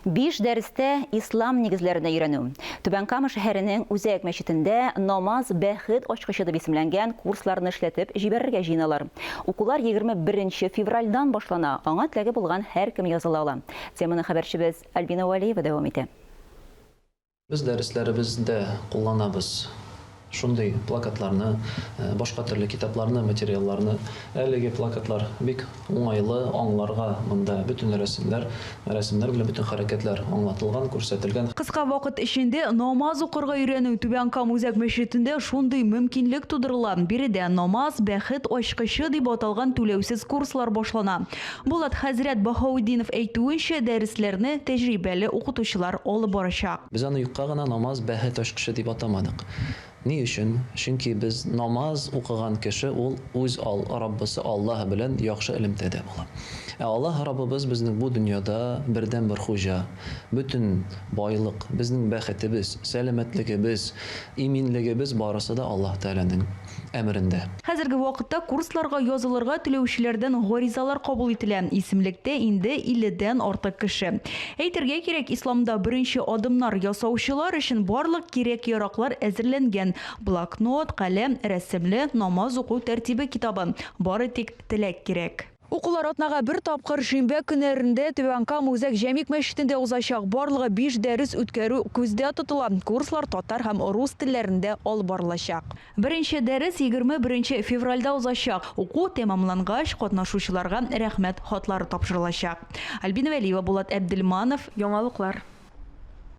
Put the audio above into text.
Биш дәрестә ислам нигезләренә өйрәнү. Түбән Кама шәһәренең Үзәк мәчетендә Намаз, бәхет ачкычы дип исемләнгән курсларны эшләтеп җибәрергә җыеналар. Укулар 21 нче февральдан башлана, аңа теләге булган һәркем языла ала. Теманы хәбәрчебез Альбина Вәлиева дәвам итә. Без дәресләребездә кулланабыз шундый плакатларны, башка төрле китапларны, материалларны. Әлеге плакатлар бик уңайлы, аңларга монда бөтен рәсемнәр, рәсемнәр белән бөтен хәрәкәтләр аңлатылган, күрсәтелгән. Кыска вакыт эчендә намаз укырга өйрәнү Түбән Кама үзәк мәчетендә шундый мөмкинлек тудырыла. Биредә Намаз, бәхет ачкычы дип аталган түләүсез курслар башлана. Булат хәзрәт Баһаутдинов әйтүенчә, дәресләрне тәҗрибәле укытучылар алып барачак. Без аны юкка гына намаз бәхет ачкычы дип атамадык. Ни өчен? Чөнки без намаз укыган кеше ул үз ал Раббысы Аллаһ белән яхшы элемтәдә була. Ә Аллаһ Раббыбыз безнең бу дөньяда бердәнбер хуҗа. Бөтен байлык, безнең бәхетебез, сәламәтлегебез, иминлегебез барысы да Аллаһ Тәгаләнең әмерендә. Хәзерге вакытта курсларга язылырга теләүчеләрдән гаризалар кабул ителә. Исемлектә инде 50 дән артык кеше. Әйтергә кирәк, исламда беренче адымнар ясаучылар өчен барлык кирәк-яраклар әзерләнгән, блокнот, каләм, рәсемле намаз уку тәртибе китабы. Бары тик теләк кирәк. Укулар атнага бер тапкыр шимбә көннәрендә Түбән Кама үзәк Җәмигъ мәчетендә узачак. Барлыгы биш дәрес үткәрү күздә тотыла. Курслар татар һәм рус телләрендә алып барылачак. Беренче дәрес 21 нче февральдә узачак. Уку тәмамлангач, катнашучыларга рәхмәт хатлары тапшырылачак. Альбина Вәлиева, Булат Әбделманов, Яңалыклар.